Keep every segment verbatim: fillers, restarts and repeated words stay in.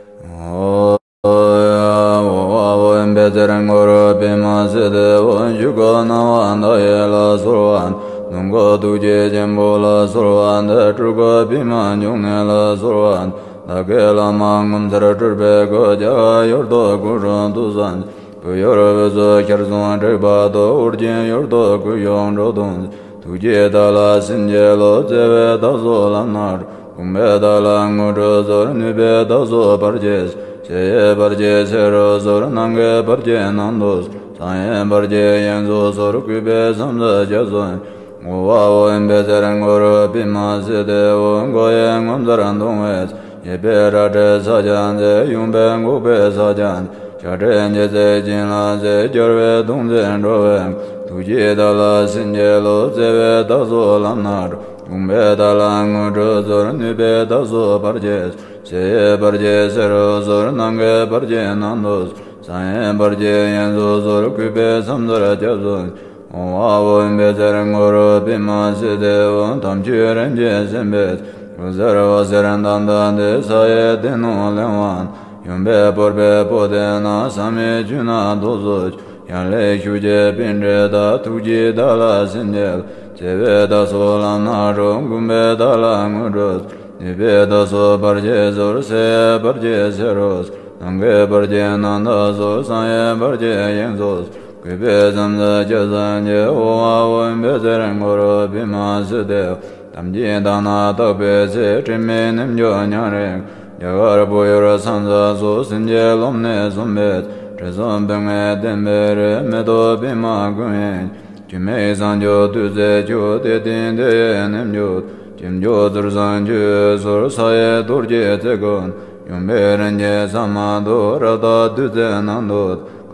ཨོ། ཨོ། ཨོ། བཛྲ་གུ་རུ་པདྨ་སིདྡྷི་ཧཱུྃ། ཞུ་ཁ་སྣང་བ་མཐའ་ཡས་ལ་གསོལ་བ། སྣ་ཁ་ཐུགས་རྗེ་ཆེན་པོ་ལ་གསོལ་བ་འདེབས། སྤྲུལ་སྐུ་པདྨ་འབྱུང་གནས་ལ་གསོལ་བ་འདེབས། བདག་གི་བླ་མ་ངོ་མཚར་སྤྲུལ་པའི་སྐུ། རྒྱ་གར་ཡུལ་དུ་སྐུ་འཁྲུངས་ཐུགས་སངས། བོད་ཡུལ་དབུས་སུ་ཞལ་གསུང་དྲེགས་པ་དང་། ཨོ་རྒྱན་ཡུལ་དུ་སྐུ་གཤེགས་འགྲོ་དོན་མཛད། ཐུགས་རྗེས་བདག་ལ་སེམས་བསྐྱེད་ལོ། བརྩེ་བས་བདག་སོགས་ལམ་སྣ་དྲོངས། དགོངས་པས་བདག་ལ་དངོས་གྲུབ་སྩོལ། ནུས་པས་བདག་སོགས་བར་ཆད་སོལ། ཞི་བའི་བར་ཆད་སེལ་རོགས་གསོལ། ནམ་མཁའི་བར་ཆད་ནང་དུ་སོལ། གསང་བའི་བར་ཆད་དབྱིངས་སུ་སོལ། གུས་པས་ཕྱག་འཚལ་སྐྱབས་སུ། ཨོ་ཨོ་བཛྲ་གུ་རུ་པདྨ་སིདྡྷི་ཧཱུྃ། འཁོར་བའི་ངོ་མཚར་སྟོང་པའི་ཚོགས། ཡེ་ཕྱོགས་རལ་གྲིའི་ས་སྐྱ་མཛེས། ཡངས་པའི་འགུགས་པའི་ས་སྐྱ་མཛེས། ཞག་བྲལ་འཇིགས་བྱེད་བྱིན་རླབས་མཛེས། རྒྱལ་བའི་གདུང་འཛིན་འགྲོ་བའི་མགོན། ཐུགས་རྗེས་བདག་ལ་སེམས་བསྐྱེད་ལོ། བརྩེ་བས་བདག་སོགས་ལམ་སྣ་དྲོངས། དགོངས་པས་བདག་ལ་དངོས་གྲུབ་སྩོལ། ནུས་པས་བདག་སོགས་བར་ཆད་སོལ། ཞི་བའི་བར་ཆད་སེལ་རོགས་གསོལ། ནམ་མཁའི་བར་ཆད་ནང་དུ་སོལ། གསང་བའི་བར་ཆད་དབྱིངས་སུ་སོལ། གུས་པས་ཕྱག་འཚལ་སྐྱབས་སུ། ཨོ་ཨོ་བཛྲ་གུ་རུ་པདྨ་སིདྡྷི་ཧཱུྃ། དམ་ཆོས་རིན་ཆེན་སེམས་དཔའི་ཚོགས། འོད་ཟེར་འོད་ཟེར་མདངས་བདངས་ཏེ། ས་གཡས་སྡེ་སྣོད་གླིང་བ། ཡངས་པའི་ཕོར་པའི་པོ་ཏི་ན། ཟབ་མོའི་ཆོས་རྣམས་ཏོག་ཙམ་ཤར། ཡར་ལས་ཞུགས་ཀྱི་པཎྜི་ཏ། ཐུགས་རྗེས་བདག་ལ་སེམས་བསྐྱེད། བརྩེ་བས་བདག་སོགས་ལམ་སྣ་དྲོངས། དགོངས་པས་བདག་ལ་དངོས་གྲུབ། ནུས་པས་བདག་སོགས་བར་ཆད་སོལ། ཞི་བའི་བར་ཆད་སེལ་རོགས། ནམ་མཁའི་བར་ཆད་རྣམ་དག་སོལ། གསང་བའི་བར་ཆད་དབྱིངས་སུ། གུས་པས་ཕྱག་འཚལ་སྐྱབས་སུ་མཆི། ཨོ་ཨོ་བཛྲ་གུ་རུ་པདྨ་སིདྡྷི། དམ་ཅན་དག་ན་རྟག་པའི་ཚེ། དྲི་མེད་རྣལ་འབྱོར་མྱང་རིང་། རྒྱ་གར་བོད་ཡུལ་ས་མཚམས་སུ། སེམས་བསྐྱེད་སློབ་གཉེར་གསུངས་པའི། དྲི་བཟང་པོད་ལྔའི་བསྟན་པའི་རི། མེ་ཏོག་པདྨ་ཀུན་གཡེང་། ཆུ་མིག་བཟང་སྐྱོང་བདུད་རྩིའི་ཆུ། དེ་སྟེང་དེ་ཡི་རྣལ་འབྱོར། ཆོས་འབྱོར་ཚུལ་བཟང་ཆོས་སུ་གསོལ། ས་གཡས་རྡོ་རྗེ་རྩེ་ཀུན། ཡངས་པའི་རིན་ཆེན་ཟ་མ་ཏོག། རབ་བརྟན་བདུད་རྩིའི་ནང་དུ།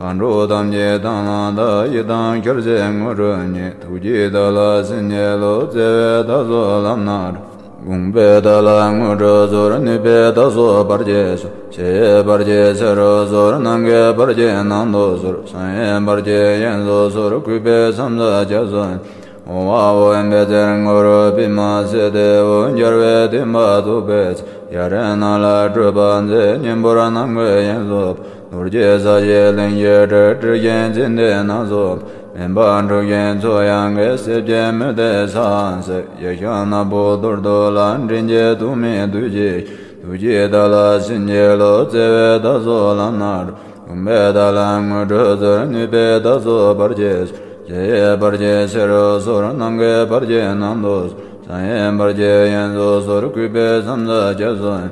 མཁའ་འགྲོ་ཐམས་ཅད་དང་བླངས་དང་། ཡི་དམ་ཞལ་གཟིགས་དངོས་གྲུབ་བརྙེས། ཐུགས་རྗེས་བདག་ལ་སེམས་བསྐྱེད་ལོ། བརྩེ་བས་བདག་སོགས་ལམ་སྣ་དྲོངས། དགོངས་པས་བདག་ལ་དངོས་གྲུབ་སྩོལ། ནུས་པས་བདག་སོགས་བར་ཆད་སོལ། ཞི་བའི་བར་ཆད་སེལ་རོགས་གསོལ། ནམ་མཁའི་བར་ཆད་ནང་དུ་སོལ། གསང་བའི་བར་ཆད་དབྱིངས་སུ་སོལ། གུས་པས་ཕྱག་འཚལ་སྐྱབས་སུ། ཨོ་ཨོ་བཛྲ་གུ་རུ་པདྨ་སིདྡྷི་ཧཱུྃ། རྒྱལ་བའི་བསྟན་པ་རྫོགས་པའི་ཚེ། ཡར་རྒྱལ་ནང་ལ་སྤྲུལ་པ་མཛད། སྙིང་པོར་ནམ་མཁའི་དབྱིངས་སུ། རྡོ་རྗེ་ས་གཞི་གླིང་བཞི་སྤྲུལ། དྲི་ཞིང་ཚིག་མཐིལ་རྣམས་སུ། མེ་འབར་འཁྲུགས་ཤིང་མཚོ་ཡང་གེགས། སྲིབ་ཅིང་མུ་སྟེགས་ས་འོག་བསྲེགས། ཡེ་ཤེས་ནག་པོ་འཐོར་དུ་ལངས། མགྲིན་བཅུད་དུག་མེ་བདུད་ཀྱི། ཐུགས་རྗེས་བདག་ལ་སེམས་བསྐྱེད་ལོ། བརྩེ་བས་བདག་སོགས་ལམ་སྣ་དྲོངས། དགོངས་པས་བདག་ལ་དངོས་གྲུབ་སྩོལ། ནུས་པས་བདག་སོགས་བར་ཆད་སོལ། ཞི་བའི་བར་ཆད་སེལ་རོགས་གསོལ། ནམ་མཁའི་བར་ཆད་ནང་དུ། གསང་བའི་བར་ཆད་དབྱིངས་སུ་སོལ། གུས་པས་ཕྱག་འཚལ་སྐྱབས་སུ།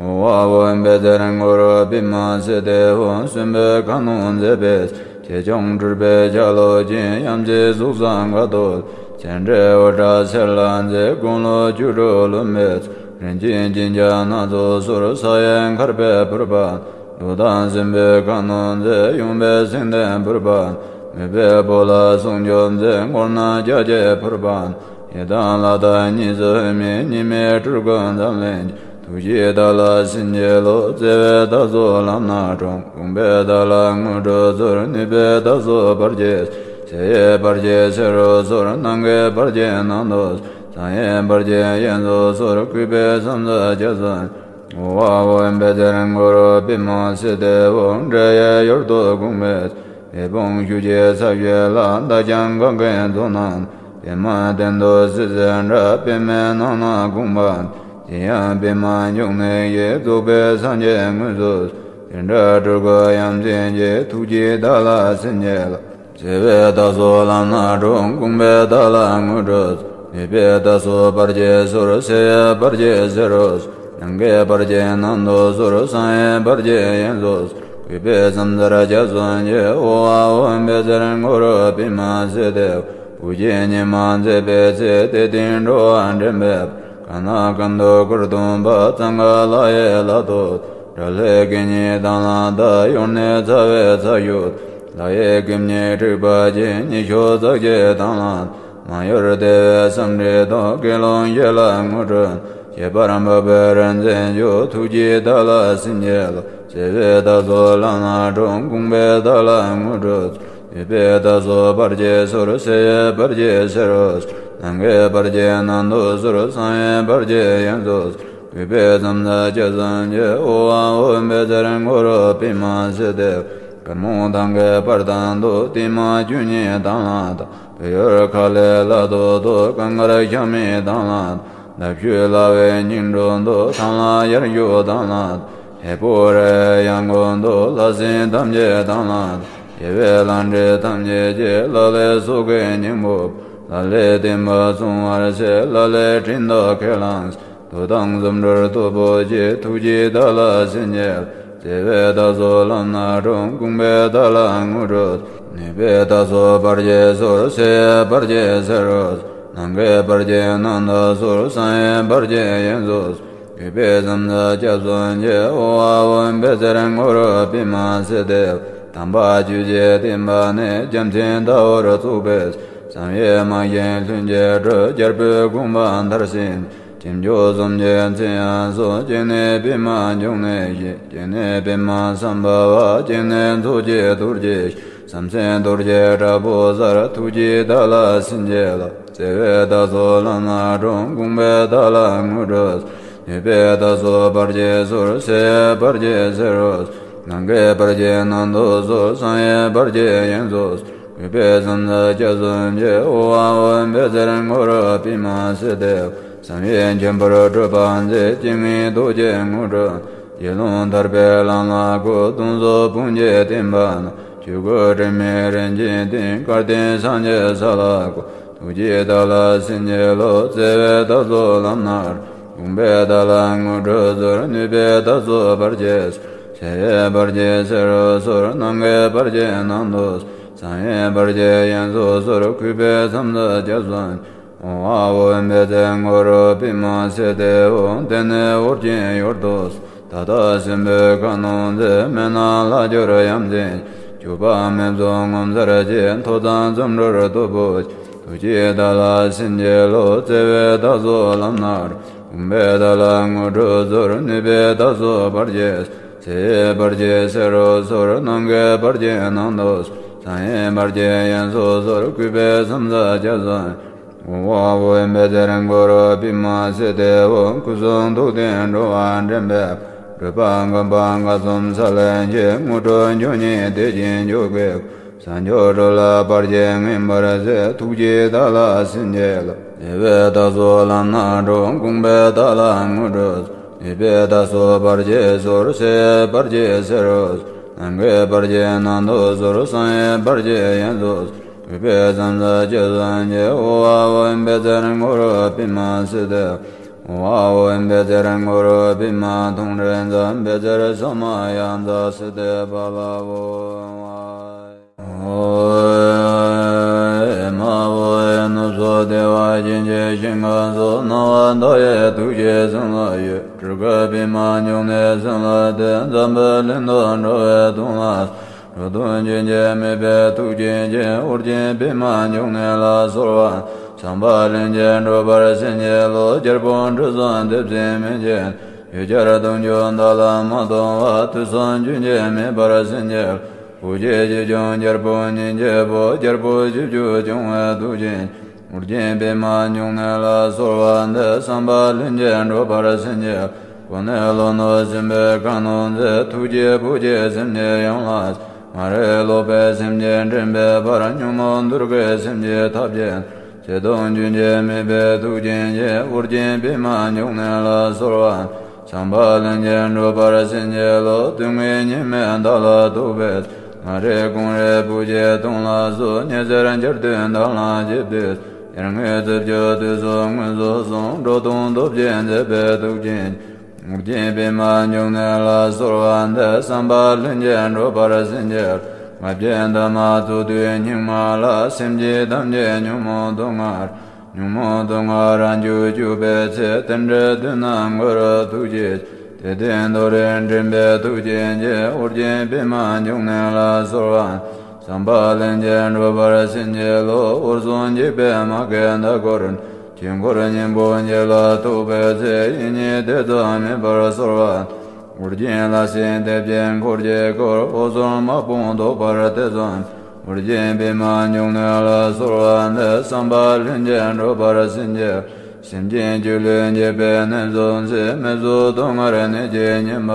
ཨོ་ཨོ་བཛྲ་གུ་རུ་པདྨ་སིདྡྷི་ཧཱུྃ། གསོན་པོའི་ཁ་གནོན་མཛད་པའི་ཚེ། ཆེ་ཆུང་འཁྲུལ་པའི་ཆ་ལུགས་ཅན། ཡ་མཚན་གཟུགས་བཟང་དགའ་སྟོན། སྤྱན་རས་འོད་འདྲ་སེར་ལ་མཛེས། དགུང་ལོ་བཅུ་དྲུག་ལོན་པའི་ཚེ། རིན་ཆེན་སྦྱིན་སྤྱན་སྣ་ཚོགས་གསོལ། ས་གཡས་མཁར་པའི་ཕུར་པ། གདུགས་དང་སྲིན་པོའི་ཁ་གནོན་མཛད། ཡངས་པའི་སེང་ལྡེང་ཕུར་པ། མོས་པའི་བུ་ལ་སྲུང་སྐྱོབ་མཛད། མགོ་ན་རྒྱ་ཆེའི་ཕུར་པ། ཡི་དམ་ལྷ་དང་གཉིས་སུ་མེད། གཉིས་མེད་སྤྲུལ་སྐུ་འཛམ་གླིང་། ཐུགས་རྗེས་བདག་ལ་སེམས་བསྐྱེད་ལོ། བརྩེ་བས་བདག་སོགས་ལམ་སྣ་དྲོངས། དགོངས་པས་བདག་ལ་དངོས་གྲུབ་སྩོལ། ནུས་པས་བདག་སོགས་བར་ཆད་སོལ། ཞི་བའི་བར་ཆད་སེལ་རོགས་གསོལ། ནམ་མཁའི་བར་ཆད་ནང་དུ། གསང་བའི་བར་ཆད་དབྱིངས་སུ་སོལ། གུས་པས་ཕྱག་འཚལ་སྐྱབས་སུ། ཨོ་ཨོ་བཛྲ་གུ་རུ་པདྨ་སིདྡྷི་ཧཱུྃ། འདྲེ་ཡི་ཡུལ་དུ་དགོངས་པའི། མེ་དཔུང་ཤུགས་ཀྱིས་ཚ་ཤོད་ལ། མདའ་རྒྱང་གང་གིས་རྫོགས་ན། པདྨ་སྟེང་དུ་སྲིད་རྩེར་འགྲོ། པདྨའི་ནང་ན་དགོངས་པ། དེ་ཡང་པདྨ་འབྱུང་གནས་ཀྱི། རྫོགས་པའི་སངས་རྒྱས་དངོས་སུ། དེ་འདྲ་སྤྲུལ་སྐུ་ཡ་མཚན་གྱི། ཐུགས་རྗེས་བདག་ལ་སེམས་བསྐྱེད་ལ། བརྩེ་བས་བདག་སོགས་ལམ་སྣ་དྲོངས། དགོངས་པས་བདག་ལ་དངོས་གྲུབ། ནུས་པས་བདག་སོགས་བར་ཆད་སོལ། ཞི་བའི་བར་ཆད་སེལ་རོགས། ནམ་མཁའི་བར་ཆད་ནང་དུ་སོལ། གསང་བའི་བར་ཆད་དབྱིངས་སུ། གུས་པས་ཕྱག་འཚལ་སྐྱབས་སུ་མཆི། ཨོ་ཨོ་བཛྲ་གུ་རུ་པདྨ་སིདྡྷི། བུ་ཁྱོད་ཉི་མ་མཛད་པའི་ཚེ། དེ་སྟེང་འགྲོ་བ་འདྲེན་པའི། གང་ན་གང་དུ་སྐུར་སྟོན་པ། གཙང་ཁ་ལ་ཡི་ལ་ཐོབ། དགྲ་ལྷའི་སྐད་སྙན་དང་བླངས་དང་། གཡོ་ནས་ཚ་བའི་ཚ་ཤོད། ལྷ་ཡི་སྐད་སྙན་འཁྲིགས་པ་ཅན། ཉི་ཤོག་ཙག་གི་དང་བླངས། མ་གཡོར་བདེ་བའི་སེམས་ཁྲིད་དང་། དགེ་སློང་བཞི་ལ་དངོས་གྲུབ། ཁྱད་པར་འཕགས་པའི་རིག་འཛིན་མཆོག། ཐུགས་རྗེས་བདག་ལ་སེམས་བསྐྱེད་ལ། བརྩེ་བས་བདག་སོགས་ལམ་སྣ་དྲོངས། དགོངས་པས་བདག་ལ་དངོས་གྲུབ། ནུས་པས་བདག་སོགས་བར་ཆད་སོལ། ཞི་བའི་བར་ཆད་སེལ་རོགས། ནམ་མཁའི་བར་ཆད་ནང་དུ་སོལ། གསང་བའི་བར་ཆད་དབྱིངས་སུ། གུས་པས་ཕྱག་འཚལ་སྐྱབས་སུ་མཆི། ཨོ་ཨ་ཨོ་བཛྲ་གུ་རུ་པདྨ་སིདྡྷི། དཀར་མོ་ཐང་གི་བར་དང་དུ། ཏིལ་མ་བཅུ་གཉིས་དང་བླངས་དང་། བོད་ཡུལ་ཁ་ལས་ལ་དོ་དོ། གངས་དཀར་ཤ་མིག་དང་བླངས་དང་། ལ་ཕྱུགས་ལ་བའི་སྙིང་དྲུང་དུ། ཐང་ལ་ཡར་ཞུ་དང་བླངས་དང་། ཧས་པོ་རའི་ཡང་གོང་དུ། ལྷ་སྲིན་ཐམས་ཅད་དང་བླངས་དང་། རྒྱལ་བའི་ལྷ་འདྲེ་ཐམས་ཅད་ཀྱིས། ལ་ལས་སྲོག་གི་སྙིང་པོ། ལ་ལས་བསྟན་པ་སྲུང་བར་བྱེད། ལ་ལས་ཕྲིན་ལས་ཁས་བླངས། མདོས་དང་རྫུ་འཕྲུལ་སྟོབས་པོ་ཆེ། ཐུགས་རྗེས་བདག་ལ་སིམ་བྱེད་ལ། བརྩེ་བས་བདག་སོགས་ལམ་སྣ་དྲོངས། དགོངས་པས་བདག་ལ་དངོས་གྲུབ། ནུས་པས་བདག་སོགས་བར་ཆད་སོལ། ཚེའི་བར་ཆད་སེལ་རོགས། ནམ་མཁའི་བར་ཆད་ནང་དུ་སོལ། གསང་བའི་བར་ཆད་ཡན་སོགས། གུས་པས་ཕྱག་འཚལ་སྐྱབས་སུ་མཆི། ཨོ་ཨ་ཨོ་བཛྲ་གུ་རུ་པདྨ་སིདྡྷི། དམ་པ་ཆོས་ཀྱི་བསྟན་པ་ནི། རྒྱ་མཚན་ཟླ་བར་བཙུགས་པའི། གསང་བའི་དམག་གིས་ལྷུན་གྱིས་གྲུབ། རྒྱལ་པོའི་དགོངས་པ་མཐར་ཕྱིན། ཅི་འབྱོར་གསུམ་གྱི་མཚན་ཡང་གསོལ། གཅིག་ནི་པདྨ་འབྱུང་གནས་ཞེས། གཅིག་ནི་པདྨ་སམ་བྷ་བ། གཅིག་ནི་ཚོགས་ཀྱི་རྡོ་རྗེ་ཞེས། བྱམས་སེམས་རྡོ་རྗེ་དྲག་པོ་སར། ཐུགས་རྗེས་བདག་ལ་སིམ་བྱེད་ལ། བརྩེ་བས་བདག་སོགས་ལམ་སྣ་དྲོངས། དགོངས་པས་བདག་ལ་དངོས་གྲུབ། ནུས་པས་བདག་སོགས་བར་ཆད་སོལ། ཚེའི་བར་ཆད་སེལ་རོགས། ནམ་མཁའི་བར་ཆད་ནང་དུ་སོལ། གསང་བའི་བར་ཆད་ཡན་སོགས། གུས་པས་ཕྱག་འཚལ་སྐྱབས་སུ་མཆི། ཨོ་ཨ་ཨོ་བཛྲ་གུ་རུ་པདྨ་སིདྡྷི། གསང་བའི་ཁྱད་པར་སྒྲུབ་པ་མཛད། ཅི་མཁྱེན་རྡོ་རྗེ་དངོས་གྲུབ། དགེ་སློང་ཐར་པའི་ལམ་ལ་བཀོད། སྟོང་གཟུགས་ཕུང་བྱེད་བསྟན་པ་རྣམས། ཆོས་སྐུ་དྲི་མེད་རིན་ཆེན་སྟེང་། སྐལ་ལྡན་སངས་རྒྱས་ས་ལ་བཀོད། ཐུགས་རྗེས་བདག་ལ་སིམ་བྱེད་ལ། བརྩེ་བས་བདག་སོགས་ལམ་སྣ་དྲོངས། དགོངས་པས་བདག་ལ་དངོས་གྲུབ་སྩོལ། ནུས་པས་བདག་སོགས་བར་ཆད་སོལ། ཚེའི་བར་ཆད་སེལ་རོགས་སོལ། ནམ་མཁའི་བར་ཆད་ནང་དུ་སོལ། གསང་བའི་བར་ཆད་ཡན་སོགས་སོལ། གུས་པས་ཕྱག་འཚལ་སྐྱབས་སུ། ཨོ་ཨ་ཨོ་བཛྲ་གུ་རུ་པདྨ་སིདྡྷི་ཧཱུྃ། དེ་ནས་ཨོ་རྒྱན་གཡུལ་དུ་སོང་། ད་ལྟ་སྲིན་པོའི་ཁ་གནོན་མཛད། མེ་ནང་ལྷ་གྱུར་ཡ་མཚན། སྐྱོབ་པ་མེ་བཙུན་ངོ་མཚར་ཆེ། ཐོག་མཚམས་རྫུ་འཕྲུལ་སྟོབས་པོ་ཆེ། ཐུགས་རྗེས་བདག་ལ་སིམ་བྱེད་ལ། བརྩེ་བས་བདག་སོགས་ལམ་སྣ་དྲོངས། དགོངས་པས་བདག་ལ་དངོས་གྲུབ་སྩོལ། ནུས་པས་བདག་སོགས་བར་ཆད་སོལ། ཚེའི་བར་ཆད་སེལ་རོགས་སོལ། ནམ་མཁའི་བར་ཆད་ནང་དུ་སོལ། གསང་བའི་བར་ཆད་ཡན་སོགས་སོལ། གུས་པས་ཕྱག་འཚལ་སྐྱབས་སུ། ཨོཾ་ཨཱཿཧཱུྃ་བཛྲ་གུ་རུ་པདྨ་སིདྡྷི་ཧཱུྃ། སྐུ་གསུང་ཐུགས་ལྡན་འགྲོ་བ་འདྲེན་པའི། སྒྲུབ་པ་དགོངས་པ་དགའ་གསུམ་ས་ལེར་མཁྱེན། དངོས་གྲུབ་མཆོག་བརྙེས་བདེ་ཆེན་མཆོག་གི། བྱང་ཆུབ་འགྲོ་ལ་བར་ཆད་ངན་པར་སེལ། ཐུགས་རྗེས་བདག་ལ་སིམ་བྱེད་ལ། བརྩེ་བས་བདག་སོགས་ལམ་སྣ་དྲོངས། དགོངས་པས་བདག་ལ་དངོས་གྲུབ། ནུས་པས་བདག་སོགས་བར་ཆད་སོལ། ཚེའི་བར་ཆད་སེལ་རོགས། ནམ་མཁའི་བར་ཆད་ནང་དུ་སོལ། གསང་བའི་བར་ཆད་ཡན་སོགས། གུས་པས་ཕྱག་འཚལ་སྐྱབས་སུ་མཆི། ཨོཾ་ཨཱཿཧཱུྃ་བཛྲ་གུ་རུ་པདྨ་སིདྡྷི། ཨོཾ་ཨཱཿཧཱུྃ་བཛྲ་གུ་རུ་པདྨ་མཐོང་གྲོལ་མཛད། བཛྲ་ས་མ་ཡ་མཛད་སིདྡྷི་ཕ་ལ་ཧཱུྃ། ཨོཾ་ཨེ་མ་ཧོ། ཨེ་ནུབ་སོགས་བདེ་བ་ཅན་གྱི་ཞིང་ཁམས་སོགས། སྣང་བ་མཐའ་ཡས་ཐུགས་རྗེ་སེམས་ལ་ཡོད། སྤྲུལ་སྐུ་པདྨ་འབྱུང་གནས་སེམས་ལ་ལྡན། འཛམ་བུའི་གླིང་དུ་འགྲོ་བའི་དོན་ལ། འགྲོ་དོན་རྒྱུན་ཆད་མེད་པའི་ཐུགས་རྗེ་ཅན། ཨོ་རྒྱན་པདྨ་འབྱུང་གནས་ལ་གསོལ་བ། བྱམས་པ་ལྷན་ཅིག་འགྲོ་བར་སེམས་བསྐྱེད་ལ། རྒྱལ་པོ་ཁྲི་སྲོང་ལྡེ་བཙན་མན་ཆད། ཡུལ་གྱར་གདུང་བརྒྱུད་བདག་ལ་མ་སྟོངས་པ། དུས་གསུམ་རྒྱུན་ཆད་མེད་པར་སེམས་བསྐྱེད་ལ། བུ་སྐྱེས་རྗེ་བྱུང་རྒྱལ་པོ་ཉིད་ཀྱི་བུ། རྒྱལ་པོ་བཞི་བཅུ་སྐྱོང་བའི་ཐུགས་རྗེ། ཨོ་རྒྱན་པདྨ་འབྱུང་གནས་ལ་གསོལ་བ་འདེབས། བྱམས་པ་ལྷན་ཅིག་འགྲོ་བར་སེམས་བསྐྱེད་ལ། གོ་གནས་ལོ་ནོར་སྲིན་པོའི་ཁ་གནོན་མཛད། ཐུགས་རྗེས་བུ་སྐྱེས་སེམས་ཅན་ཡོངས་ལ། མ་རིག་ལོག་པའི་སེམས་ཅན་འདྲེན་པའི་བར། ཉོན་མོངས་གདུལ་དཀའི་སེམས་ཅན་ཐམས་ཅད། བྱེད་དང་རྒྱུན་ཆད་མེད་པའི་ཐུགས་རྗེ་ཅན། ཨོ་རྒྱན་པདྨ་འབྱུང་གནས་ལ་གསོལ་བ། བྱམས་པ་ལྷན་ཅིག་འགྲོ་བར་སེམས་བསྐྱེད་ལ། སྡུག་བསྔལ་ཉེས་དམིགས་བདག་ལ་ཐུག་པའི། མ་རིག་ཀུན་རིག་བུ་སྐྱེས་སྟོང་ལ་སོགས། ཉི་ཟེར་འཆར་སྡུད་མདངས་ལ་བརྒྱན་ཏེ། ཡར་ངོའི་རྩིབས་བཅུ་དུས་གསུམ་མངོན་སུམ་བཟུང་། འགྲོ་དོན་སྟོབས་ཆེན་མཛད་པའི་ཐུགས་རྗེ་ཅན། ཨོ་རྒྱན་པདྨ་འབྱུང་གནས་ལ་གསོལ་བ་འདེབས། བྱམས་པ་ལྷན་ཅིག་འགྲོ་བར་སེམས་བསྐྱེད་ལ། ང་བཅས་འདབ་མ་གཙུག་ཏོར་སྙིགས་མ་ལ། སེམས་ཅན་ཐམས་ཅད་ཉོན་མོངས་དུག་ལྔ། ཉོན་མོངས་དུག་ལྔ་རང་རྒྱུད་སྐྱོབ་པའི་ཕྱིར། རྟེན་འབྲེལ་བསྟོད་ན་དངོས་གྲུབ་ཐུགས་རྗེ་ཅན། དད་ལྡན་དོ་རུང་འདྲེན་པའི་ཐུགས་རྗེ་ཅན། ཨོ་རྒྱན་པདྨ་འབྱུང་གནས་ལ་གསོལ་བ། བྱམས་པ་ལྷན་ཅིག་འགྲོ་བར་སེམས་བསྐྱེད་ལ། འོད་སྲུང་འཇིགས་པའི་དམག་གིས་མདའ་བསྐོར། དཀྱིལ་འཁོར་སྙིང་པོ་ཉིད་ལ་ཐུག་པའི་ཚེ། ཡིད་གཉིས་ཐེ་ཚོམ་མེད་པར་གསོལ་བ། ཨོ་རྒྱན་ལྷ་སྲིན་སྡེ་བརྒྱད་འཁོར་གྱིས་བསྐོར། འོད་སྲུང་དམག་དཔུང་བཟློག་པར་ཐེ་ཚོམ། ཨོ་རྒྱན་པདྨ་འབྱུང་གནས་ལ་གསོལ་བ་འདེབས། བྱམས་པ་ལྷན་ཅིག་འགྲོ་བར་སེམས་བསྐྱེད། སེམས་ཅན་སྒྱུ་ལུས་འགྱེད་པའི་ནད་གསུམ་སེལ། མི་བཟོད་སྡུག་བསྔལ་ནད་ཀྱིས་ཉེན་པ།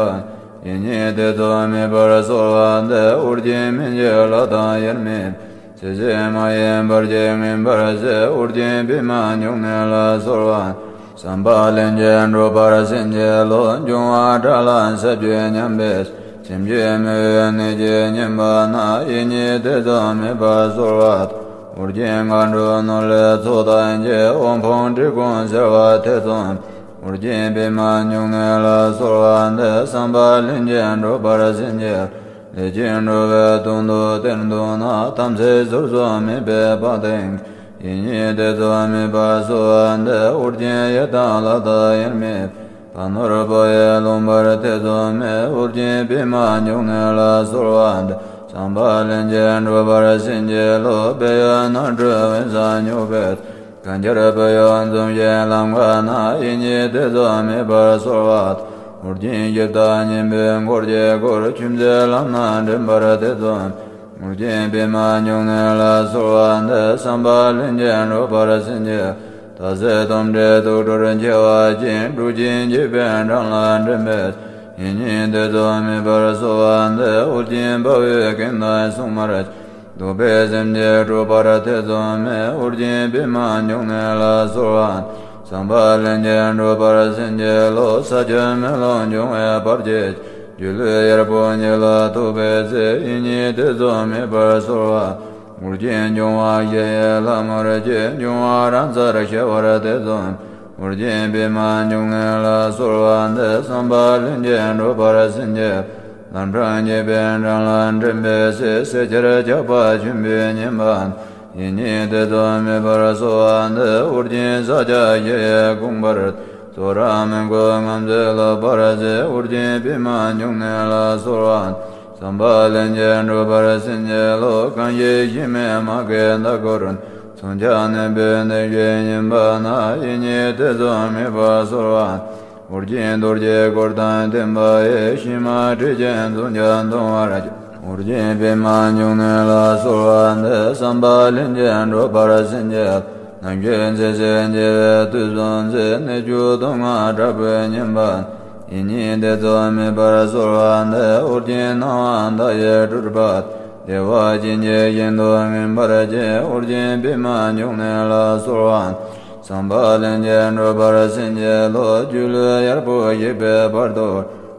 ཡིད་གཉིས་ཐེ་ཚོམ་མེད་པར་གསོལ་བ་འདེབས། ཨོ་རྒྱན་སྨན་གྱི་བླ་དང་དབྱེར་མེད། སྲིད་ཞིའི་མ་ཡིན་བར་གྱི་ངན་པར་སེལ། ཨོ་རྒྱན་པདྨ་འབྱུང་གནས་ལ་གསོལ་བ། བསམ་པ་ལྷུན་གྱིས་འགྲུབ་པར་བྱིན་གྱིས་རློབས། འབྱུང་བ་དགྲ་ལ་ཟ་བཅུག་སྙམ་པའི། སེམས་ཅན་མི་འོས་ནད་ཀྱིས་ཉེན་པ་ན། ཡིད་གཉིས་ཐེ་ཚོམ་མེད་པར་གསོལ་བ། ཨོ་རྒྱན་མཁའ་འགྲོ་ནོར་ལྷའི་ཚོགས་དང་བཅས། དབུལ་ཕོངས་བཀྲེས་སྐོམ་སེལ་བར་ཐེ་ཚོམ། ཨོ་རྒྱན་པདྨ་འབྱུང་གནས་ལ་གསོལ་བ་འདེབས། བསམ་པ་ལྷུན་གྱིས་འགྲུབ་པར་བྱིན་གྱིས། ལས་ཀྱི་འགྲོ་བའི་དོན་དུ་གཏེར་འདོན་ན། དམ་ཚིག་ཟུར་ཕྱོགས་མེད་པའི་དཔའ་གདེང་། ཡིད་གཉིས་ཐེ་ཚོམ་མེད་པར་གསོལ་བ་འདེབས། ཨོ་རྒྱན་ཡི་དམ་ལྷ་དང་དབྱེར་མེད། ཕ་ནོར་བུ་ཡིས་ལོངས་པར་ཐེ་ཚོམ་མེད། ཨོ་རྒྱན་པདྨ་འབྱུང་གནས་ལ་གསོལ་བ་འདེབས། བསམ་པ་ལྷུན་གྱིས་འགྲུབ་པར་བྱིན་གྱིས་རློབས། སྦས་ཡུལ་ནང་ཁྲོལ་དབེན་ས་སྙོགས་པའི། གན་རྐྱལ་བུ་ཡུག་འཛུམ་ཞིང་ལམ་ཁ་ན། ཡིད་གཉིས་ཐེ་ཚོམ་མེད་པར་གསོལ་བ། ཨོ་རྒྱན་སྐྱེ་བདག་གཉན་པའི་འཁོར་གྱིས་བསྐོར། ཆོས་མཛད་ལམ་སྣ་འདྲེན་པར་ཐེ་ཚོམ། ཨོ་རྒྱན་པདྨ་འབྱུང་གནས་ལ་གསོལ་བ་འདེབས། བསམ་པ་ལྷུན་གྱིས་འགྲུབ་པར་བྱིན་གྱིས། ད་ཚེ་དོན་བྲལ་དུག་སྦྲུལ་མཆེ་བ་ཅན། འབྲུག་ཅན་འཇིགས་པའི་འགྲམ་ལ་འདྲེན་པའི། ཡིད་གཉིས་ཐེ་ཚོམ་མེད་པར་གསོལ་བ་འདེབས། ཨོ་རྒྱན་དཔའ་བོའི་གིང་དང་སྲུང་མར་བཅས། གདུག་པའི་སེམས་ཅན་སྐྲོད་པར་ཐེ་ཚོམ་མེད། ཨོ་རྒྱན་པདྨ་འབྱུང་གནས་ལ་གསོལ་བ། བསམ་པ་ལྷུན་གྱིས་འགྲུབ་པར་བྱིན་གྱིས་རློབས། ས་ཆུ་མེ་རླུང་འབྱུང་བའི་བར་ཆད། སྒྱུ་ལུས་གཡར་པོ་ཉིད་ལ་ཐུག་པའི་ཚེ། ཡིད་གཉིས་ཐེ་ཚོམ་མེད་པར་གསོལ་བ། ཨོ་རྒྱན་འབྱུང་བ་བཞི་ཡི་ལྷ་མོར་གྱུར། འབྱུང་བ་རང་སར་ཤར་བར་ཐེ་ཚོམ། ཨོ་རྒྱན་པདྨ་འབྱུང་གནས་ལ་གསོལ་བ་འདེབས། བསམ་པ་ལྷུན་གྱིས་འགྲུབ་པར་བྱིན་གྱིས། ལམ་འཕྲང་འགྱེད་པའི་འགྲམ་ལ་འདྲེན་པའི་ཚེ། བསད་ཁྱེར་ཇག་པ་ཆེན་པོས་ཉེན་པ། ཡིད་གཉིས་ཐེ་ཚོམ་མེད་པར་གསོལ་བ་འདེབས། ཨོ་རྒྱན་ཕྱག་རྒྱ་བཞི་ཡིས་བསྐོར་བར། ཙོ་ར་མི་རྒོད་རྔམ་བརྗིད་ལྷག་པར་མཛད། ཨོ་རྒྱན་པདྨ་འབྱུང་གནས་ལ་གསོལ་བ། བསམ་པ་ལྷུན་གྱིས་འགྲུབ་པར་བྱིན་གྱིས་རློབས། གང་ཞིག་གཞི་མེད་མ་སྐྱེས་མཐའ་འཁོར། མཚོན་ཆ་ནན་པོས་འདེགས་ཞིང་ཉེན་པ་ན། ཡིད་གཉིས་ཐེ་ཚོམ་མེད་པར་གསོལ་བ། ཨོ་རྒྱན་རྡོ་རྗེའི་འཁོར་དང་ལྡན་པ་ཡིས། ཤུལ་མ་ཁྲིད་ཅིང་མཚོན་ཆ་འདོང་བར་བྱེད། ཨོ་རྒྱན་པདྨ་འབྱུང་གནས་ལ་གསོལ་བ་འདེབས། བསམ་པ་ལྷུན་གྱིས་འགྲུབ་པར་བྱིན་གྱིས། ནམ་མཁའི་མཛེས་ཤིང་མཇལ་བའི་དུས་སུ་མཛེས། གནད་གཅོད་སྡུག་བསྔལ་དྲག་པོས་ཉེན་པ། ཡིད་གཉིས་ཐེ་ཚོམ་མེད་པར་གསོལ་བ་འདེབས། ཨོ་རྒྱན་སྣང་བ་མཐའ་ཡས་སྤྲུལ་པ། བདེ་བ་ཅན་གྱི་ཞིང་དུ་མངོན་པར་སྤྱོད། ཨོ་རྒྱན་པདྨ་འབྱུང་གནས་ལ་གསོལ་བ། བསམ་པ་ལྷུན་གྱིས་འགྲུབ་པར་བྱིན་གྱིས་རློབས། སྒྱུ་ལུས་གཡར་པོ་ཞིག་པའི་བར་དུ།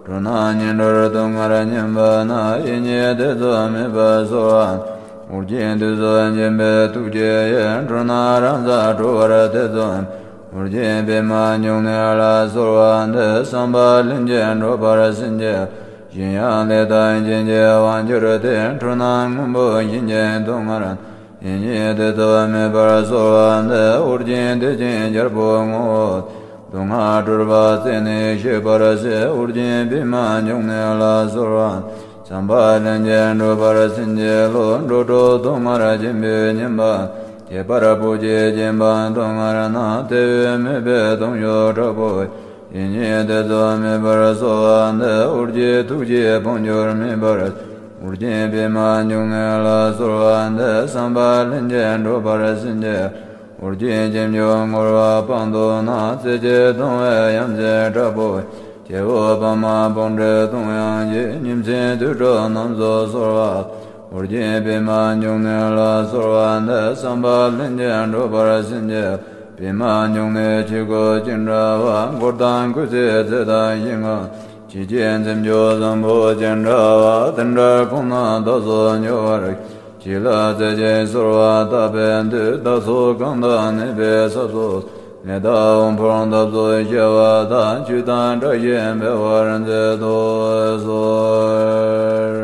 འགྲོ་རྣམས་ངན་འགྲོར་སྡུག་བསྔལ་ཉེན་པ་ན། ཡིད་གཉིས་ཐེ་ཚོམ་མེད་པར་གསོལ་བ། ཨོ་རྒྱན་དུས་སུ་འབྱིན་པའི་ཐུགས་རྗེ་ཡིས། འགྲོ་རྣམས་རང་སར་གྲོལ་བར་ཐེ་ཚོམ། ཨོ་རྒྱན་པདྨ་འབྱུང་གནས་ལ་གསོལ་བ་འདེབས། བསམ་པ་ལྷུན་གྱིས་འགྲུབ་པར་བྱིན་གྱིས། གཞན་ཡང་ལས་དང་རྐྱེན་གྱིས་དབང་གྱུར་ཏེ། འགྲོ་རྣམས་སྔོན་པོ་བཞིན་གྱི་སྡུག་བསྔལ། ཡིད་གཉིས་ཐེ་ཚོམ་མེད་པར་གསོལ་བ་འདེབས། ཨོ་རྒྱན་བདེ་ཆེན་རྒྱལ་པོའི་ངོ་བོ། སྡུག་བསྔལ་སྤྲུལ་པ་རྩད་ནས་ཤེས་པར་བྱེད། ཨོ་རྒྱན་པདྨ་འབྱུང་གནས་ལ་གསོལ་བ། བསམ་པ་ལྷུན་གྱིས་འགྲུབ་པར་བྱིན་གྱིས་རློབས། འགྲོ་དྲུག་སྡུག་བསྔལ་ཆེན་པོས་ཉེན་པ། ཁྱད་པར་བུ་སྐྱེས་སྐྱེ་འཕགས་སྡུག་བསྔལ་ན། དེ་བས་མོས་པས་སྡུག་ཡུས་དྲག་པོ། ཡིད་གཉིས་ཐེ་ཚོམ་མེད་པར་གསོལ་བ་འདེབས། ཨོ་རྒྱན་ཐུགས་རྗེས་ཕམ་གྱུར་མེད་པར། ཨོ་རྒྱན་པདྨ་འབྱུང་གནས་ལ་གསོལ་བ་འདེབས། བསམ་པ་ལྷུན་གྱིས་འགྲུབ་པར་བྱིན་གྱིས། ཨོ་རྒྱན་ཁྱེམ་ཆུང་ངུར་བ་སྤང་དུ་ན། རྩེ་གཅིག་ལྟུང་བའི་ཡ་མཚན་དྲག་པོ། སྐྱེ་བོ་ཕ་མ་སྤོང་བྲལ་ལྟུང་ཡང་སྐྱེ། ཉིན་མཚན་དུས་དྲུག་རྣམས་སུ་གསོལ་བ། ཨོ་རྒྱན་པདྨ་འབྱུང་གནས་ལ་གསོལ་བ་འདེབས། བསམ་པ་ལྷུན་གྱིས་འགྲུབ་པར་བྱིན་གྱིས། པདྨ་འབྱུང་གནས་ཆོས་སྐུ་ཅི་འདྲ་བ། འཁོར་དང་སྐུ་ཚེའི་ཚད་དང་ཞིང་ཁམས། ཆོས་ཀྱི་འཛིན་སྐྱོང་བཟང་པོ་ཅི་འདྲ་བ། དེ་འདྲ་ཁོང་རྣམས་རྟག་ཏུ་མྱུར་བར། ཁྱེད་ལ་རྩེ་གཅིག་གསོལ་བ་བཏབ་པའི་མཐུས། བདག་སོགས་གང་དག་གནས་པའི་ས་སོགས། ནད་དང་དབུལ་ཕོངས་འཐབ་རྩོད་ཞི་བ་དང་། ཆོས་དང་བཀྲ་ཤིས་འཕེལ་བར་མཛད་དུ་གསོལ།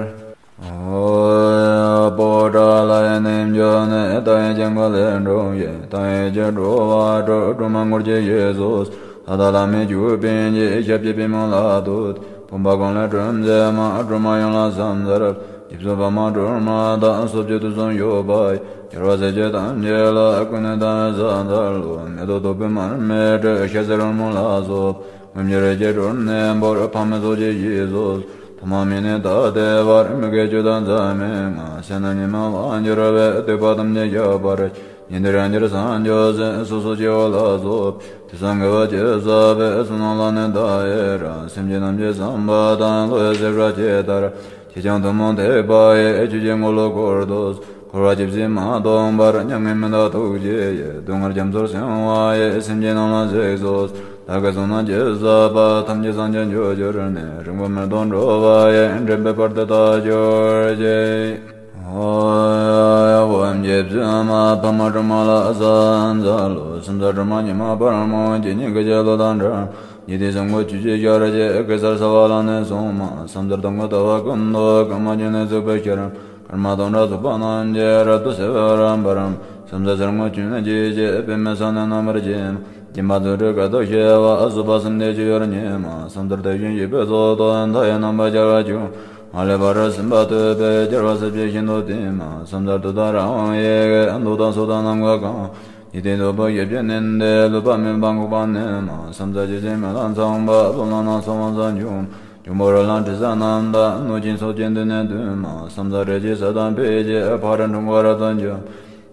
ཨོ། པོ་ཏ་ལ་ཡི་རྣལ་འབྱོར་ནི། ཏཱཾ་ཡེ་ཀྱང་ག་ལས་འགྲོ་ཞིང་། ཏཱཾ་ཡེ་ཀྱང་འགྲོ་བ་སྒྲོལ། སྒྲོལ་མ་དངོས་ཀྱི་གཞི་སོགས་སུ། ལྷ་དང་ལྷ་མིན་བཅུ་སྤུན་གྱི། ཞབས་ཀྱི་པདྨོ་ལ་བསྟོད་དེ། ཕོངས་པ་གང་ལས་སྒྲོལ་མཛད་མ། སྒྲོལ་མ་ཡོངས་ལ་ཕྱག་འཚལ་ལོ། རྗེ་བཙུན་འཕགས་མ་སྒྲོལ་མ་དང་། སོགས་ཀྱི་དུས་གསུམ་ཡོད་པ་ཡི། རྒྱལ་བ་སྲས་བཅས་ཐམས་ཅད་ལ། སྐུ་ནི་ཏཱཾ་ཡེ་ཕྱག་འཚལ་ལོ། མེ་ཏོག་བདུག་སྤོས་མར་མེ་དྲི། ཞལ་ཟས་རོལ་མོ་ལ་སོགས་པ། ལྷུན་གྱིས་རེག་བྱའི་སྒྲོན་ནས་སྤོར། ཕག་མོ་ཚོགས་ཀྱི་གཞི་སོགས་སུ། ཐ་མ་མེད་ནས་ད་ལྟའི་བར། མི་དགེ་བཅུ་དང་མཚམས་མེད་ལྔ། ཟས་དང་གཉིད་མ་བག་འགྱུར་བའི། སྡིག་པ་ཐམས་ཅད་བཤགས་པར་བྱེད། ཉན་ཐོས་རང་རྒྱལ་སངས་རྒྱས་སྲས། སོ་སོ་སྐྱེ་བོ་ལ་སོགས་པའི། དུས་གསུམ་དགེ་བ་ཅི་བསགས་པའི། བསོད་ནམས་ལ་ནི་བདག་ཡི་རང་། སེམས་ཅན་ཐམས་ཅད་བསམ་པ་དང་། བསླུ་བའི་བྱ་བ་ཇི་ལྟར། བྱས་ཀྱང་ཐུན་མོང་ཐེག་པ་ཡི། ཆོས་ཀྱི་འཁོར་ལོ་བསྐོར་དུ། འཁོར་བ་ཇི་སྲིད་མ་སྟོངས་བར། མྱ་ངན་མི་འདའ་ཐུགས་རྗེ་ཡིས། སྡུག་བསྔལ་རྒྱ་མཚོར་བྱིང་བ་ཡི། སེམས་ཅན་རྣམས་ལ་གཟིགས་སུ་གསོལ། བདག་གིས་བསོད་ནམས་ཅི་བསགས་པ། ཐམས་ཅད་སངས་རྒྱས་འགྲུབ་གྱུར་ནས། རིང་པོར་མི་ཐོགས་འགྲོ་བ་ཡི། འདྲེན་པའི་དཔལ་དུ་བདག་གྱུར་ཅིག། ཨོ། ཡ་ཝམ་གྱི་བཙུན་མ་འཕགས་མ་སྒྲོལ་མ་ལ་ཕྱག་འཚལ་ལོ། ཕྱག་འཚལ་སྒྲོལ་མ་མྱུར་མ་དཔལ་མོ། ཇི་སྙེད་བསྐལ་ཆེན་ཀླུ་དང་འདྲ། ཉེ་དུས་སེམས་ཁོང་ཆོས་ཀྱི་ཤར་གྱི། གེ་སར་རྩ་བ་ལ་ནི་སོང་མ། ཕྱག་འཚལ་སྟོང་གི་ལྟ་བ་ཀུན་ཏུ། ཀརྨ་ཆུ་ནས་བཙུགས་པའི་ཤར། ཀརྨ་དོན་དྲུག་ཚོགས་པ་རྣམས་ཀྱིས། རབ་ཏུ་བསིལ་བའི་རྣམ་པར། ཕྱག་འཚལ་གསེར་སྔོ་ཆུ་ནས་སྐྱེས་ཀྱི། པདྨའི་ས་ནི་རྣམ་པར་བརྒྱན། བརྒྱན་པ་རྫུ་འཕྲུལ་དཀའ་ཐུབ་བྱེ་བ། བཟོད་པ་སེམས་འདི་ཆེ་བར་མཉེས་མ། ཕྱག་འཚལ་དེ་བཞིན་གཤེགས་པའི་ཚོགས་དང་། མཐའ་ཡས་རྣམ་པར་རྒྱལ་བ་ཀུན། མ་ལུས་པ་རབ་ཟིན་པ་ཐོབ་པའི། རྒྱལ་བ་སྲས་ཀྱི་ཞིང་དུ་སྟིམ་མ། ཕྱག་འཚལ་ཏུཏྟཱ་ར་ཧཱུྃ་ཡི་གེས། མདོག་དང་ཚོགས་དང་རྣམ་ཀུན་གང་། ཉི་ཟླའི་ནུ་བོ་ཞབས་ཀྱིས་མནན་ཏེ། ལུས་པ་མེ་འབར་འགུགས་པ་ནས་མ། ཕྱག་འཚལ་ཇི་སྲིད་སྨོན་ལམ་ཚངས་པ། སློབ་ལམ་སྣ་ཚོགས་མངོན་སུམ་འབྱུང་། འབྱུང་པོ་རོ་ལངས་དྲི་ཟ་རྣམས་དང་། གནོད་སྦྱིན་ཚོགས་ཀྱིས་མདུན་ནས་བསྟིམ་མ། ཕྱག་འཚལ་རལ་གྲིའི་ས་དང་འཕེལ་གྱི། ཕ་རོལ་འཁྲུལ་འཁོར་རབ་ཏུ་འཇོམས།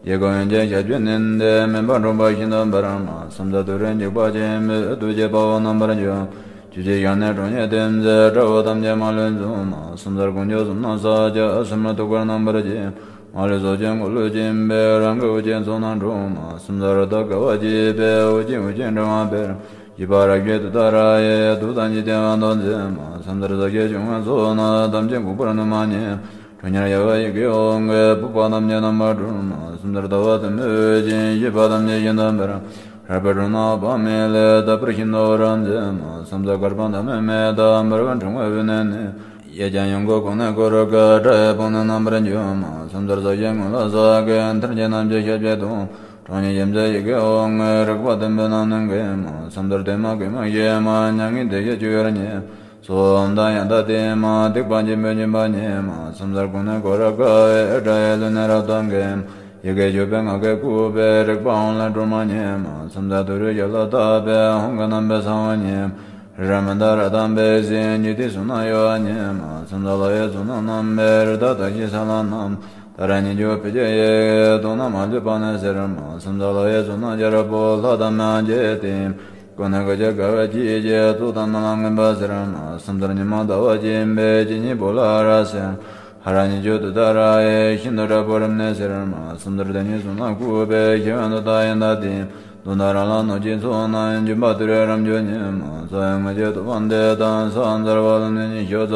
གཡས་བསྐུམ་གཡོན་བརྐྱང་ཞབས་ཀྱིས་མནན་ཏེ། མེ་འབར་འཁྲུགས་པ་ཤིན་ཏུ་འབར་མ། ཕྱག་འཚལ་ཏུ་རེ་འཇིགས་པ་ཆེན་པོས། བདུད་ཀྱི་དཔའ་བོ་རྣམ་པར་འཇོམས། ཆུ་སྐྱེས་ཞལ་ནས་ཁྲོ་གཉེར་ཐིམ་མཛད། དགྲ་བོ་ཐམས་ཅད་མ་ལུས་འཇོམས་མ། ཕྱག་འཚལ་དཀོན་མཆོག་གསུམ་རྣམས་ཕྱག་རྒྱ། སུ་མའི་ཐུགས་ཀར་རྣམ་པར་བརྒྱན། མ་ལུས་ཚོགས་ཀྱི་འཁོར་ལོས་བརྒྱན་པའི། རང་གི་དབུ་རྒྱན་ཚོགས་རྣམས་འཁྲུགས་མ། ཕྱག་འཚལ་རཀྟ་དགའ་བ་བརྗིད་པའི། དབུ་རྒྱན་དབུ་རྒྱན་དྲི་མ་བེར། བཞད་པ་རབ་བཞད་ཏུཏྟཱ་ར་ཡིས། བདུད་ཐམས་ཅད་བསྟེན་པ་དང་མཛད་མ། ཕྱག་འཚལ་ས་གཞི་སྐྱོང་བའི་ཚོགས་རྣམས། ཐམས་ཅད་འགུགས་པར་ནུས་མ་ཉིད། ཁྲོ་གཉེར་རྒྱལ་བའི་ཡི་གེ་ཧཱུྃ་གིས། ཕོག་པ་ཐམས་ཅད་རྣམ་པར་སྒྲོལ་མ། ཕྱག་འཚལ་ཟླ་བ་དུ་མའི་དབུ་རྒྱན། བཞད་པ་ཐམས་ཅད་ཤིན་ཏུ་འབར། རལ་པའི་སྒྲོམ་རྣམས་འོད་དཔག་མེད་ལས། དག་པར་ཤིན་ཏུ་འོད་རབ་མཛད་མ། ཕྱག་འཚལ་དཀར་པོ་འདབ་མའི་མེ་དང་། འབར་བའི་འཕྲེང་བའི་དབུས་ནས་ནི། གཡས་བརྐྱང་གཡོན་བསྐུམ་ཀུན་ནས་བསྐོར་དགའི། དགྲ་ཡི་དཔུང་ནི་རྣམ་པར་འཇོམས་མ། ཕྱག་འཚལ་ས་གཞིའི་ངོས་ལ་ཕྱག་གི། མཐིལ་གྱིས་རྣམ་ཤེས་ཞབས་ཀྱིས་བརྡུང་། ཁྲོ་གཉེར་ཞབས་འཚལ་ཡི་གེ་ཧཱུྃ་གིས། རེག་པ་ལྡན་པའི་རྣམས་ནི་འགེམས་མ། ཕྱག་འཚལ་བདེ་མ་དགེ་མ་ཞི་མ། མྱ་ངན་འདས་ཞི་སྤྱོད་པར་མཉེས། སྲོག་དང་ཡང་དག་ལྡན་མ། སྡིག་པ་འཇོམས་པའི་སྦྱིན་པ་ཉིད་མ། ཕྱག་འཚལ་ཀུན་ནས་བསྐོར་དགའི། དགྲ་ཡི་ལུས་ནི་རབ་ཏུ་འགེམས། ཡི་གེ་བཅུ་པའི་ངག་གིས་བཀུག་པའི། རེག་པ་ཧཱུྃ་ལས་སྒྲོལ་མ་ཉིད་མ། ཕྱག་འཚལ་ཏུ་རེའི་ཞབས་ལ་བཏབ་པའི། ཧཱུྃ་གི་རྣམ་པའི་ས་བོན་ཉིད་མ། རི་རབ་མནྡ་ར་དང་འབིགས་བྱེད། ཉི་ཟླའི་གཟུགས་རྣམས་གཡོ་བ་ཉིད་མ། ཕྱག་འཚལ་ལྷ་ཡི་གཟུགས་རྣམས་བསྣམས་པའི། རི་དྭགས་དག་བཞིན་ས་ལ་བསྣམས། ཏཱ་ར་གཉིས་བརྗོད་ཕཊ་ཀྱི་ཡི་གེས། དུག་རྣམས་མ་ལུས་པ་ནི་སེལ་མ། ཕྱག་འཚལ་ལྷ་ཡི་གཟུགས་རྣམས་རྒྱལ་པོ། ལྷ་དང་མིའི་རྒྱལ་ཏེ། ཀུན་ནས་གུས་ཕྱག་དགའ་བའི་བརྗིད་ཀྱིས། ཚོགས་དང་རྣམས་ལ་མངོན་པར་གསལ་མ། ཕྱག་འཚལ་ཉི་མ་ཟླ་བ་ཆེན་པོས། ཇི་སྙེད་བོད་ལ་རབ་གསལ། ཧ་ར་གཉིས་བརྗོད་ཏུཏྟཱ་ར་ཡིས། ཤིན་ཏུ་དྲག་པོའི་རིམས་ནད་སེལ་མ། ཕྱག་འཚལ་དེ་ཉིད་གཟུགས་རྣམས་བཀུག་པའི། ཞི་བའི་མདོག་དང་ཡང་དག་ལྡན། གདོན་དང་རང་ལངས་གནོད་སྦྱིན་ཚོགས་རྣམས། འཇོམས་པ་ཏུ་རེའི་རབ་འབྱུང་ཉིད་མ། ས་ཡི་ངོས་བཅུ་ཐུབ་པ་འདི་དང་། ཕྱག་འཚལ་བ་ལ་ནི་ཉི་ཤུ་རྩ་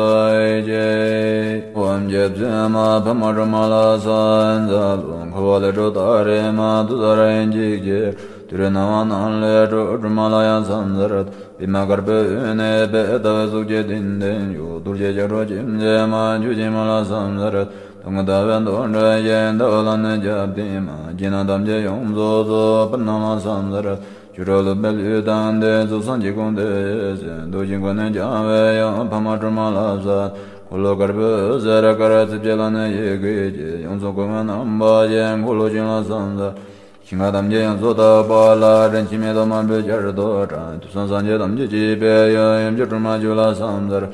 གཅིག། ཨོཾ་རྗེ་བཙུན་མ་འཕགས་མ་སྒྲོལ་མ་ལ་ཕྱག་འཚལ་ལོ། འཁོར་བ་ལས་སྒྲོལ་ཏཱ་རེ་མ། བདུད་ཚ་ར་ཡིན་འཇིགས་བྱེད། དུད་འགྲོའི་སྣང་བ་རྣམས་ལས་སྒྲོལ། སྒྲོལ་མ་ལ་ཡང་ཕྱག་འཚལ། པདྨ་དཀར་པོའི་དབུས་ནས་འབབ། ཟླ་བའི་གཟུགས་ཀྱི་སྟེང་དུ་བཞུགས། རྡོ་རྗེ་ལྕགས་སྒྲོག་ཅན་མཛད་མ། མཆོག་སྦྱིན་མ་ལ་ཕྱག་འཚལ། སྟོང་གི་ཟླ་བའི་མདོག་འདྲ་ཞིང་། ཟླ་བ་ལ་ནི་རྒྱབ་བརྟེན་མ། རྒྱན་རྣམས་ཐམས་ཅད་ཡོངས་རྫོགས་སོགས། དཔལ་རྣམས་ལ་ཕྱག་འཚལ། བཅུ་དྲུག་ལུས་པའི་ལུས་དང་ལྡན། གཟུགས་བཟང་ཅན་ཁོང་དུ་གསལ། མདོག་ཅན་ཀུན་ནས་འཆང་བའི་དབྱངས། འཕགས་མ་སྒྲོལ་མ་ལ་ཕྱག། འཁོར་ལོ་དཀར་པོའི་ཟེར་དཀར། རྩིབས་བརྒྱད་ལ་ནི་ཡི་གེ་བརྒྱད། ཡོངས་སུ་བསྐོར་བའི་རྣམ་པ་ཅན། འཁོར་ལོ་ཅན་ལ་ཕྱག་འཚལ། ཞིང་ཁམས་ཐམས་ཅད་ཡོངས་སུ་དག་པ་ལ། རིན་ཆེན་མེ་ཏོག་མང་པོས་བསྐྱར་དུ་བཀྲ། དུས་གསུམ་སངས་རྒྱས་ཐམས་ཅད་སྐྱེད་པའི་ཡུལ། ཡུམ་གྱི་སྒྲོལ་མ་ཁྱོད་ལ་ཕྱག་འཚལ།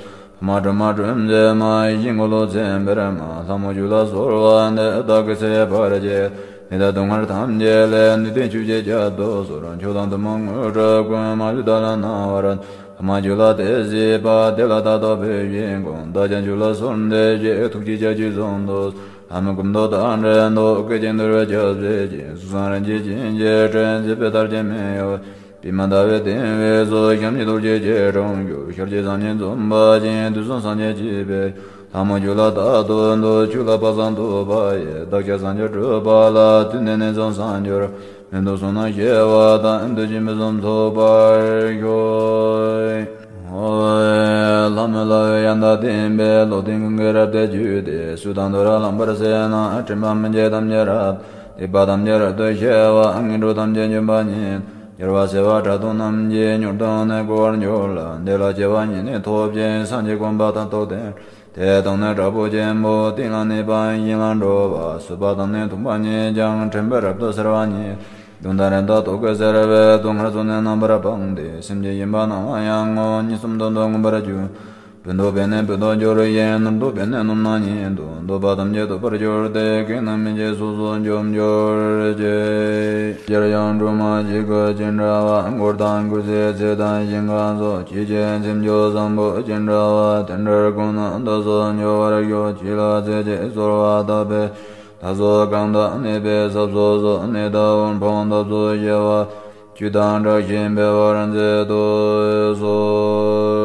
འཕགས་མ་སྒྲོལ་མ་སྒྲོལ་མཛད་མ། ཡིད་བཞིན་འཁོར་ལོ་ཚེ་འཕེལ་མ། ལྷ་མོ་ཁྱོད་ལ་གསོལ་བ་འདེབས། བདག་གི་ཚེ་ཕལ་ཆེར་ནད་དང་སྡུག་བསྔལ་ཐམས་ཅད་ལས། ནུས་ལྡན་ཆོས་ཀྱི་རྒྱལ་པོ་སོགས། མཆོག་དང་ཐུན་མོང་དངོས་གྲུབ་ཀུན། མ་ལུས་བདག་ལ་གནང་བར། འཕགས་མ་ཁྱོད་ལ་དེ་བཞེས་པ། དེ་ལ་བདག་བདག་ཕུལ་བཞིན་དགོངས། བདག་ཀྱང་ཁྱོད་ལ་གསོལ་འདེབས་ཀྱི། ཐུགས་རྗེའི་ལྕགས་ཀྱུས་བཟུང་དུ། ལྷ་མོའི་སྐུ་མདོག་དང་འདྲ་མདོག་བཀོད་ཅིང་འདུལ་བའི་སྐྱབས་མཛད་ཅིང་། གཟུགས་བཟང་རིན་ཆེན་བྱིན་གྱིས་སྤྲས། མཛེས་པའི་ལྟ་སྤྱད་མི་གཡོ་བའི། པདྨ་ཟླ་བའི་སྟེང་འོད་ཚོགས། ཞབས་གཉིས་རྡོ་རྗེ་སྐྱིལ་ཀྲུང་བརྒྱུད། ཤར་གྱི་སངས་རྒྱས་འཛུམ་པ་ཅན། དུས་གསུམ་སངས་རྒྱས་སྤྱི་དཔལ། ལྷ་མོ་ཁྱོད་ལ་རྟག་ཏུ་འདུད། ཁྱོད་ལ་དཔག་བསམ་འདུད་པ་ཡིས། བདག་ཅག་སངས་རྒྱས་སྒྲུབ་པ་ལ། དུས་འདི་ནས་བཟུང་སངས་རྒྱས། མི་འདོད་བསོད་ནམས་སྐྱེ་བ་དང་། འདོད་ཅིང་ཕུན་སུམ་ཚོགས་པར་ཤོག། ལྷ་མོའི་ལྷ་འོད་ཡང་དག་ལྡན་པས། ལོག་འདྲེན་ཀུན་གྱི་རབ་ཏུ་བསྒྱུར་ཏེ། སྲོད་དང་དུས་རབས་ལངས་པར་བྱེད་ན། དྲན་པ་མི་བརྗེད་ཐམས་ཅད་རབ། སྡིག་པ་ཐམས་ཅད་རབ་ཏུ་ཞི་བ། ངན་འགྲོ་ཐམས་ཅད་འཇོམས་པ་ཉིད། རྒྱལ་བ་བྱེ་བ་ཕྲག་དོག་རྣམས་ཀྱིས། མྱུར་དུ་ནི་བསྐོར་བར་འགྱུར་ལ། དེ་ལ་སྐྱེ་བ་ཉིད་ནི་ཐོབ་ཅིང་། སངས་རྒྱས་གོ་འཕང་དང་ཐོབ་སྟེ། དེ་དང་ནི་དྲག་པོ་ཆེན་པོ། སྟེང་ལ་གནས་པ་ཡིན་ཞིང་ལ་འགྲོ་བ། སྲིད་པ་དང་ནི་མཐུན་པ་ཉིད་ཀྱང་། དྲན་པས་རབ་ཏུ་གསལ་བ་ཉིད། གདོན་དང་རིམས་དང་དུག་གིས་གཟིར་བའི། སྡུག་བསྔལ་ཚོགས་ནི་རྣམ་པར་སྤངས་ཏེ། སེམས་ཅན་ཡིན་པ་རྣམས་ལ་ཡང་ངོ་། གཉིས་གསུམ་བདུན་དུ་མངོན་པར་བརྗོད། བོད་དུ་ཕེབས་ནས་བོད་དུ་འགྱུར་ཞིང་། ནུབ་ཏུ་ཕེབས་ནས་ནུབ་ན་ཉིད་དུ། འདོད་པ་ཐམས་ཅད་ཐོབ་པར་གྱུར་ཏེ། གང་རྣམས་མི་བརྗེད་སོ་སོར་འཇོམས་གྱུར་ཅིག། སྤྱིར་ཡང་སྒྲོལ་མ་གཅིག་གི་ཅི་འདྲ་བ། འཁོར་དང་འཁོར་སའི་ཚེ་དང་ཞིང་ཁམས་སོགས། ཇི་སྐད་སེམས་མཆོག་བཟང་པོ་ཅི་འདྲ་བ། དེ་འདྲར་ཀུན་ནས་བདག་སོགས་འགྱུར་བར་ཤོག། ཅི་ལ་ཚེ་གཅིག་གསོལ་བ་བཏབ་པའི། ད་སོགས་གང་དག་གནས་པའི་ས་སོགས་སུ། གནས་དང་དབུལ་ཕོངས་འཐབ་རྩོད་ཞི་བ། བཅུད་དང་བྲལ་ཞིང་འཕེལ་བར་མཛད་དུ་གསོལ།